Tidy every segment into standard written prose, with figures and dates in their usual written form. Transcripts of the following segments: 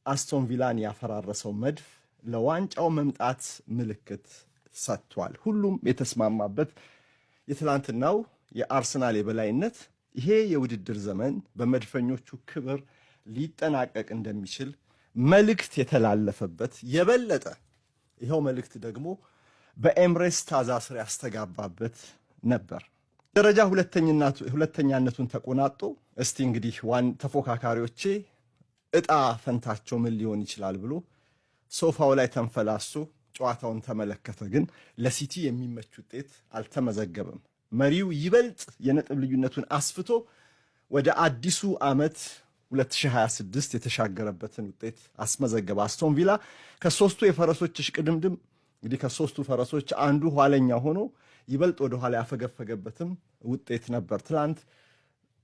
አስቶን ቪላን ያፈራረሰው መድፍ ለዋንጫው መምጣት ምልክት ሰጥቷል። ሁሉም የተስማማበት የትላንትናው የአርሰናል የበላይነት ይሄ የውድድር ዘመን በመድፈኞቹ ክብር ሊጠናቀቅ እንደሚችል መልእክት የተላለፈበት፣ የበለጠ ይኸው መልእክት ደግሞ በኤምሬትስ ታዛ ስር ያስተጋባበት ነበር። ደረጃ ሁለተኛነቱን ተቆናጦ እስቲ እንግዲህ ዋን ተፎካካሪዎቼ እጣ ፈንታቸው ምን ሊሆን ይችላል ብሎ ሶፋው ላይ ተንፈላሶ ጨዋታውን ተመለከተ። ግን ለሲቲ የሚመች ውጤት አልተመዘገበም። መሪው ይበልጥ የነጥብ ልዩነቱን አስፍቶ ወደ አዲሱ ዓመት 2026 የተሻገረበትን ውጤት አስመዘገበ። አስቶን ቪላ ከሶስቱ የፈረሶች እሽቅድምድም እንግዲህ ከሶስቱ ፈረሶች አንዱ ኋለኛ ሆኖ ይበልጥ ወደኋላ ያፈገፈገበትም ውጤት ነበር። ትላንት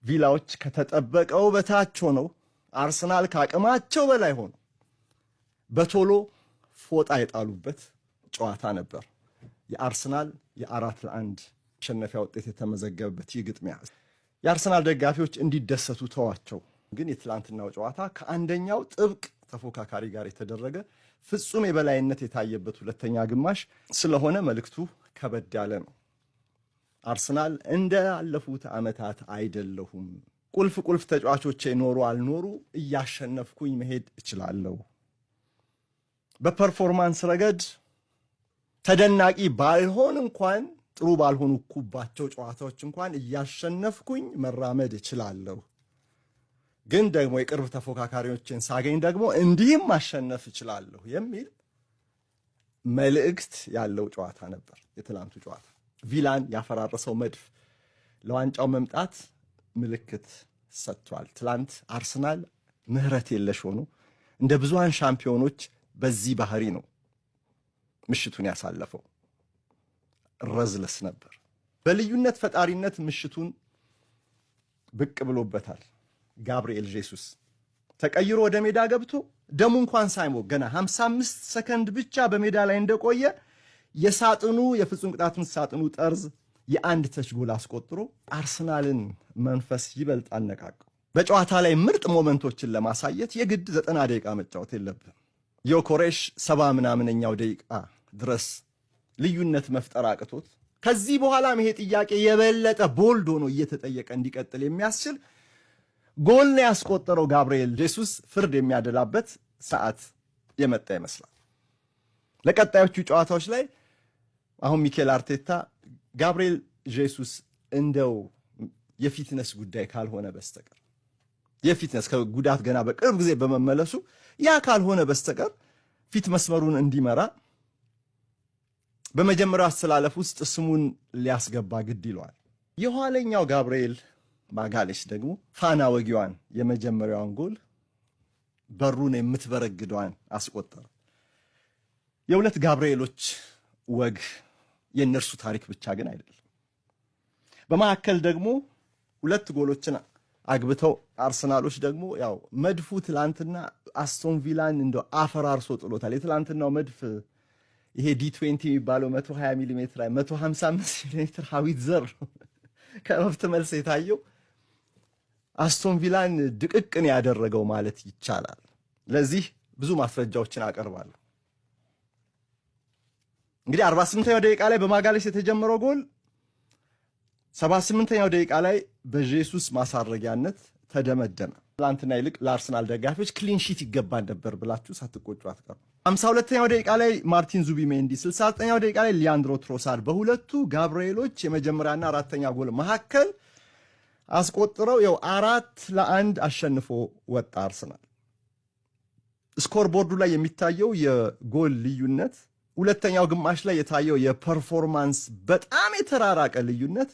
ቪላዎች ከተጠበቀው በታች ሆነው፣ አርሰናል ከአቅማቸው በላይ ሆኖ በቶሎ ፎጣ የጣሉበት ጨዋታ ነበር። የአርሰናል የ4-1 ማሸነፊያ ውጤት የተመዘገበበት ይህ ግጥሚያ የአርሰናል ደጋፊዎች እንዲደሰቱ ተዋቸው። ግን የትላንትናው ጨዋታ ከአንደኛው ጥብቅ ተፎካካሪ ጋር የተደረገ ፍጹም የበላይነት የታየበት ሁለተኛ ግማሽ ስለሆነ መልእክቱ ከበድ ያለ ነው። አርሰናል እንዳለፉት ዓመታት አይደለሁም። ቁልፍ ቁልፍ ተጫዋቾቼ ኖሩ አልኖሩ እያሸነፍኩኝ መሄድ እችላለሁ። በ performance ረገድ ተደናቂ ባልሆን እንኳን፣ ጥሩ ባልሆንኩባቸው ጨዋታዎች እንኳን እያሸነፍኩኝ መራመድ እችላለሁ። ግን ደግሞ የቅርብ ተፎካካሪዎችን ሳገኝ ደግሞ እንዲህም ማሸነፍ እችላለሁ የሚል መልእክት ያለው ጨዋታ ነበር የትላንቱ ጨዋታ። ቪላን ያፈራረሰው መድፍ ለዋንጫው መምጣት ምልክት ሰጥቷል። ትላንት አርሰናል ምህረት የለሽ ሆኖ እንደ ብዙሃን ሻምፒዮኖች በዚህ ባህሪ ነው ምሽቱን ያሳለፈው። Ruthless ነበር። በልዩነት ፈጣሪነት ምሽቱን ብቅ ብሎበታል። ጋብርኤል ጄሱስ ተቀይሮ ወደ ሜዳ ገብቶ ደሙ እንኳን ሳይሞቅ ገና 55 ሰከንድ ብቻ በሜዳ ላይ እንደቆየ የሳጥኑ የፍጹም ቅጣት ምት ሳጥኑ ጠርዝ የአንድ touch ጎል አስቆጥሮ አርሰናልን መንፈስ ይበልጥ አነቃቀው። በጨዋታ ላይ ምርጥ moment ኦችን ለማሳየት የግድ 90 ደቂቃ መጫወት የለብህም። ዮኮሬሽ ሰባ ምናምነኛው ደቂቃ ድረስ ልዩነት መፍጠር አቅቶት ከዚህ በኋላም ይሄ ጥያቄ የበለጠ bold ሆኖ እየተጠየቀ እንዲቀጥል የሚያስችል ጎል ነው ያስቆጠረው ጋብርኤል ጄሱስ ፍርድ የሚያደላበት ሰዓት የመጣ ይመስላል። ለቀጣዮቹ ጨዋታዎች ላይ አሁን ሚኬል አርቴታ ጋብርኤል ጄሱስ እንደው የ fitness ጉዳይ ካልሆነ በስተቀር፣ የ fitness ከጉዳት ገና በቅርብ ጊዜ በመመለሱ ያ ካልሆነ በስተቀር ፊት መስመሩን እንዲመራ በመጀመሪያው አሰላለፍ ውስጥ ስሙን ሊያስገባ ግድ ይለዋል። የኋለኛው ጋብርኤል ማጋሌሽ ደግሞ ፋና ወጊዋን የመጀመሪያዋን ጎል በሩን የምትበረግደዋን አስቆጠረ። የሁለት ጋብርኤሎች ወግ የእነርሱ ታሪክ ብቻ ግን አይደለም። በመካከል ደግሞ ሁለት ጎሎችን አግብተው አርሰናሎች ደግሞ ያው መድፉ ትላንትና አስቶን ቪላን እንደው አፈራርሶ ጥሎታል። የትላንትናው መድፍ ይሄ D20 የሚባለው 120 ሚሊ ሜትር፣ 155 ሚሊ ሜትር howitzer ከእረፍት መልስ የታየው አስቶን ቪላን ድቅቅን ያደረገው ማለት ይቻላል። ለዚህ ብዙ ማስረጃዎችን አቀርባለሁ። እንግዲህ 48ኛው ደቂቃ ላይ በማጋሌስ የተጀመረው ጎል 78ኛው ደቂቃ ላይ በጄሱስ ማሳረጊያነት ተደመደመ። ትላንትና ይልቅ ለአርሰናል ደጋፊዎች clean sheet ይገባን ነበር ብላችሁ ሳትቆጩ አትቀሩ። 52ኛው ደቂቃ ላይ ማርቲን ዙቢሜንዲ፣ 69ኛው ደቂቃ ላይ ሊያንድሮ ትሮሳርድ በሁለቱ ጋብርኤሎች የመጀመሪያና አራተኛ ጎል መካከል አስቆጥረው ያው 4-1 አሸንፎ ወጣ አርሰናል። Score board ኡ ላይ የሚታየው የጎል ልዩነት፣ ሁለተኛው ግማሽ ላይ የታየው የ performance በጣም የተራራቀ ልዩነት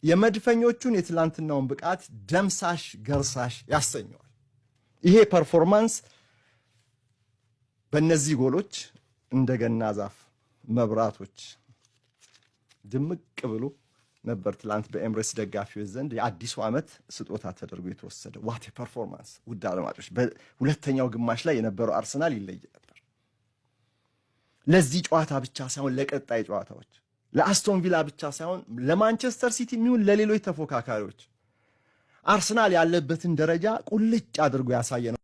የመድፈኞቹን የትላንትናውን ብቃት ደምሳሽ ገርሳሽ ያሰኘዋል። ይሄ performance በእነዚህ ጎሎች እንደገና ዛፍ መብራቶች ድምቅ ብሎ ነበር ትላንት በኤምሬትስ ደጋፊዎች ዘንድ የአዲሱ ዓመት ስጦታ ተደርጎ የተወሰደ። What a performance! ውድ አድማጮች፣ በሁለተኛው ግማሽ ላይ የነበረው አርሰናል ይለይ ነበር። ለዚህ ጨዋታ ብቻ ሳይሆን ለቀጣይ ጨዋታዎች፣ ለአስቶን ቪላ ብቻ ሳይሆን ለማንቸስተር ሲቲ የሚሆን ለሌሎች ተፎካካሪዎች አርሰናል ያለበትን ደረጃ ቁልጭ አድርጎ ያሳየ ነው።